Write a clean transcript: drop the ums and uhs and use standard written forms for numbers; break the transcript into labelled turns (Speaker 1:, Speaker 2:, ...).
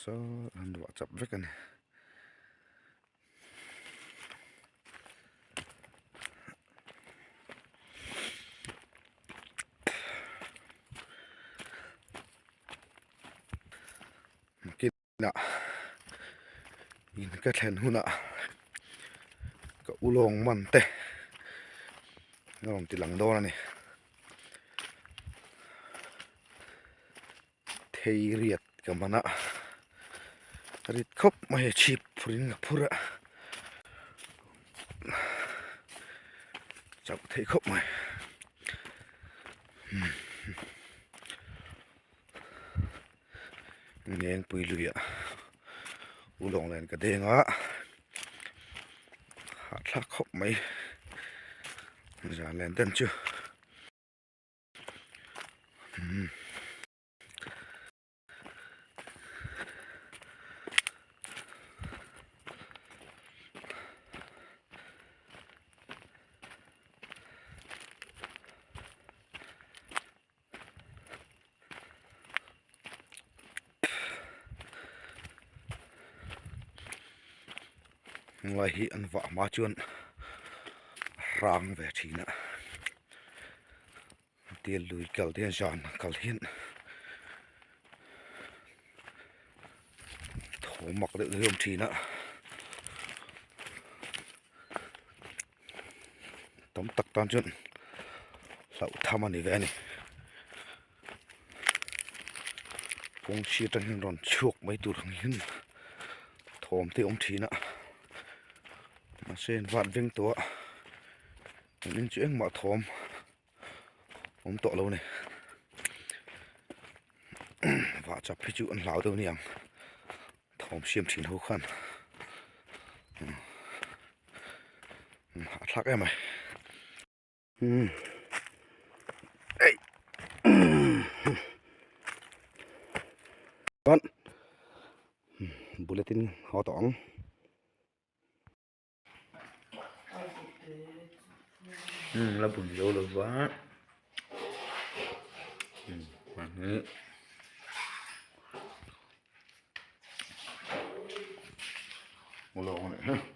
Speaker 1: Saw an ruah chap vek a ni. Nakinah in ka thlen hunah ka ulawng man te a rawn ti lang dawn a ni. Thei riat ka man a rit khawp mai a chhip phur in ka phur a chauh theih khawp mai Ngengpui luiah ulawng nen ka deng a hahthlak khawp mai zan len den chu. Ngai hi an vah hma chuan hrang ve thin a. Tia lui kal te hian zan kal hian thaw mak deuh deuh hi a awm thin a tam tak tan chuan hlauh tham a ni ve a ni kawng sir atang hian rawn chhuak mai tur ang hian thawm te a awm thin a mahse an vat veng tawh a. Engin chu engmah thawm awm tawh lo a ni vah chap hi chu an hlau deuh a ni ang thawm siam thin ho khan a thlak em mai chuan bulletin haw tawh ang. La bun zo lo va mahni ulawng a nih hi.